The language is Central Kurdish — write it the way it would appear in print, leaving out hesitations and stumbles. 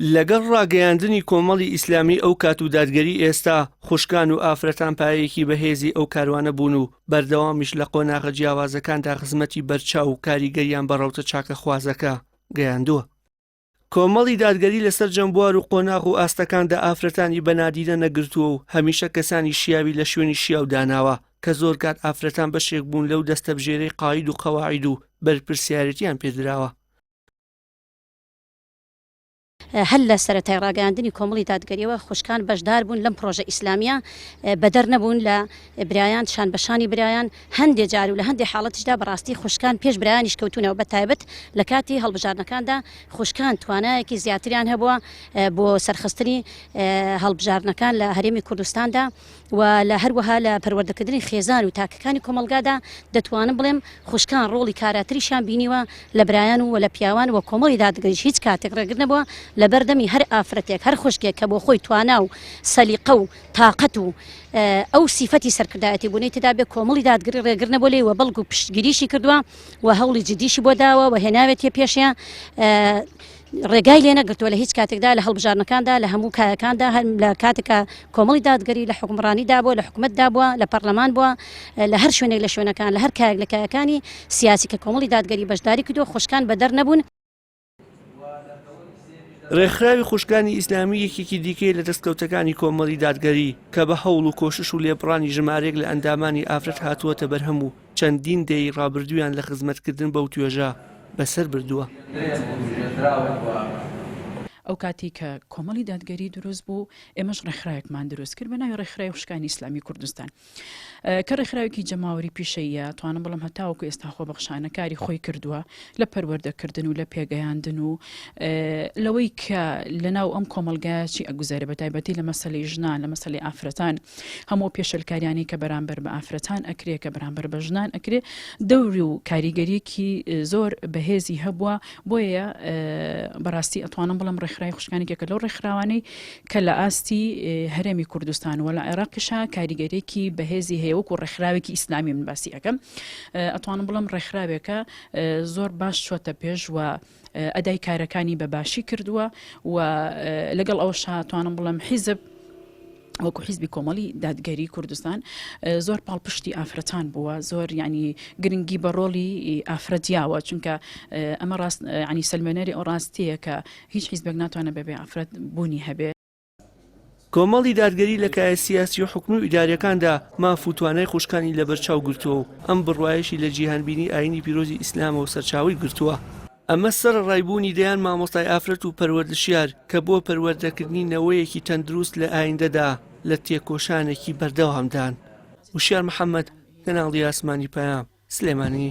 لەگەڵ ڕاگەیاندنی کۆمەڵی ئیسلامی ئەو کات و دادگەری ئێستا، خوشکان و ئافرەتان پایەیەکی بەهێزی ئەو کاروانە بوون و بەردەوامیش لە قۆناغە جیاوازەکاندا خزمەتی بەرچاو و کاریگەریان بە ڕەوتە چاکەخوازەکە گەیاندووە. کۆمەڵی دادگەری لە سەرجەم بوار و قۆناغ و ئاستەکاندا ئافرەتانی بە نادیدە نەگرتووە و هەمیشە کەسانی شیاوی لە شوێنی شیاو داناوە کە زۆر کات ئافرەتان بەشێک بوون لەو دەستەبژێرەی قاید و قەواعید و بەرپرسیارێتیان پێدراوە. هەر لە سەرەتای ڕاگەیاندنی کۆمەڵی دادگەریەوە خوشکان بەشدار بوون لەم پڕۆژە ئیسلامیە بەدەر نەبوون لە برایان شان بە شانی برایان هەندێ جار و لە هەندێ حاڵەتیشدا بەڕاستی خوشکان پێش برایانیش کەوتوونەوە بە تایبەت لە کاتی هەڵبژاردنەکاندا خوشکان توانایەکی زیاتریان هەبووە بۆ سەرخستنی هەڵبژاردنەکان لە هەرێمی کوردستاندا و لە هەروەها لە پەروەردەکردنی خێزان و تاکەکانی کۆمەڵگادا دەتوانم بڵێم خوشکان ڕۆڵی کاراتریشیان بینیوە لە برایان و لە پیاوان و کۆمەڵی دادگەریش هیچ کاتێک ڕێگر نەبووە لەبەردەمی هەر ئافرەتێک هەر خوشکێک کە بۆ خۆی توانا و سەلیقە و تاقەت و ئەو سیفەتی سەرکردایەتی بوونەی تێدا بێ کۆمەڵی دادگەری ڕێگر نەبووە لێی و بەڵکو پشتگیریشی کردووە و هەوڵی جدیشی بۆ داوە و هێناوێتیە پێشێ ڕێگای لێ نەگرتووە لە هیچ کاتێکدا لە هەڵبژاردنەکاندا لە هەموو کایەکاندا هەر لە کاتێکا کۆمەڵی دادگەری لە حوکمڕانیدا بووە لە حکومەتدا بووە لە پەرلەمان بووە لە هەر شوێنێک لە شوێنەکان لە هەر کایەک لە کایەکانی سیاسی کە کۆمەڵی دادگەری بەشداری کردووە خوشکان بەدەر نەبوون. ڕێکخراوی خوشکانی ئیسلامی یەکێکی دیکەیە لە دەستکەوتەکانی کۆمەڵی دادگەری کە بە هەوڵ و کۆشش و لێبڕانی ژمارەیەک لە ئەندامانی ئافرەت هاتووەتە بەرهەم و چەندین دەیەی ڕابردوویان لە خزمەتکردن بەو توێژە بەسەر بردووە. ئەو کاتەی کە کۆمەڵی دادگەری دروست بوو، ئێمەش ڕێکخراوێکمان دروست کرد بە ناوی ڕێکخراوی خوشکانی ئیسلامی کوردستان. کە ڕێکخراوێکی جەماوەری پیشەییە، توانم بڵێم هەتاوەکو ئێستا خۆبەخشانە کاری خۆی کردووە لە پەروەردەکردن و لە پێگەیاندن و لەوەی کە لەناو ئەم کۆمەڵگایە چی ئەگوزەرێ بە تایبەتی لە مەسەلەی ژنان، لە مەسەلەی ئافرەتان. هەموو ئەو پێشێلکاریانەی کە بەرامبەر بە ئافرەتان ئەکرێ، کە بەرامبەر بە ژنان ئەکرێ، دەور و کاریگەریەکی زۆر بەهێزی هەبووە، بۆیە بەڕاستی ئەتوانم بڵێم ڕێکخراوی خوشکان یەکێکە لەو ڕێکخراوانەی کە لە ئاستی هەرێمی کوردستان و لە عێراقیشا کاریگەریەکی بەهێزی هەیە وەکو ڕێکخراوێکی ئیسلامی من باسی ئەکەم ئەتوانم بڵێم ڕێکخراوێکە زۆر باش چۆتە پێش و ئەدای کارەکانی بە باشی کردووە و لەگەڵ ئەوەشا توانم بڵێم حیزب وەکو حیزبی کۆمەڵی دادگەری کوردستان زۆر پاڵپشتی ئافرەتان بووە زۆر ینی گرنگی بە ڕۆڵی ئافرەت یاوە چونکە ئەمە ڕاست ینی سلمێنەری ئەو ڕاستیە کە هیچ حیزبێک ناتوانێت بەبێ ئافرەت بوونی هەبێ. کۆمەڵی دادگەری لە کایە سیاسی و حکومی و ئیداریەکاندا ماف و توانای خوشکانی لەبەرچاو گرتووە و ئەم بڕوایەشی لە جیهانبینی ئایینی پیرۆزی ئیسلامەوە سەرچاوەی گرتووە. ئەمە سەرەڕای بوونی دەیان مامۆستای ئافرەت و پەروەردشیار کە بۆ پەروەردەکردنی نەوەیەکی تەندروست لە ئایندەدا لە تێکۆشانێکی بەردەوامدان. وشیار محەمەد، کەناڵی ئاسمانی پەیام، سلێمانی.